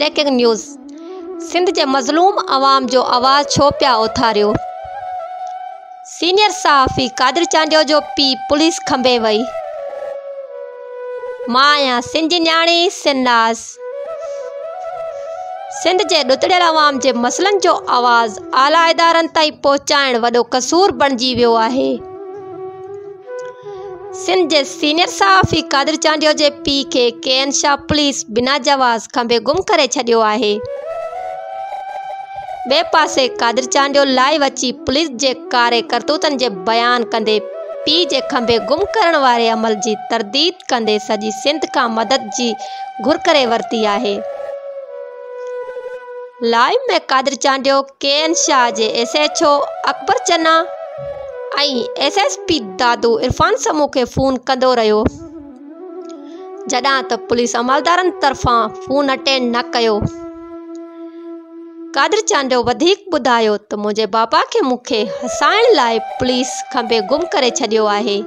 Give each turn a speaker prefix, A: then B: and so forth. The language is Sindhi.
A: بريڪنگ نيوز سنڌ جي مظلوم عوام جو آواز ڇو پيا اٿاريو؟ سينيئر صحافي قادر چانڊيو جو پيء پوليس کنڀي وئي. مان آهيان سنڌ جي نياڻي سناز. سنڌ جي ڏتڙيل عوام جي مسئلن جو آواز اعليٰ ادارن تائين پهچائڻ وڏو قصور بڻجي ويو آهي. سنڌ جي سينيئر صحافي قادر چانڊيو جي پيء کي ڪي اين شاهه پوليس بنا جواز کنڀي گم ڪري ڇڏيو آهي. ٻئي پاسي قادر چانڊيو لائيو اچي پوليس جي ڪاري ڪرتوتن جي بيان ڪندي پيء جي کنڀي گم ڪرڻ واري عمل جي ترديد ڪندي سڄي سنڌ کان مدد جي گهر ڪري ورتي آهي. Live ۾ Qadir Chandio K N Shah جي S H O Akbar Channa ۽ S S P Dadu Irfan Samoon کي فون ڪندو رهيو جڏهن ته پوليس عملدارن طرفان فون اٽينڊ نه ڪيو. قادر چانڊيو وڌيڪ ٻڌايو ته منهنجي بابا کي مون کي هسائڻ لاء پوليس کنڀي گم ڪري ڇڏيو آهي.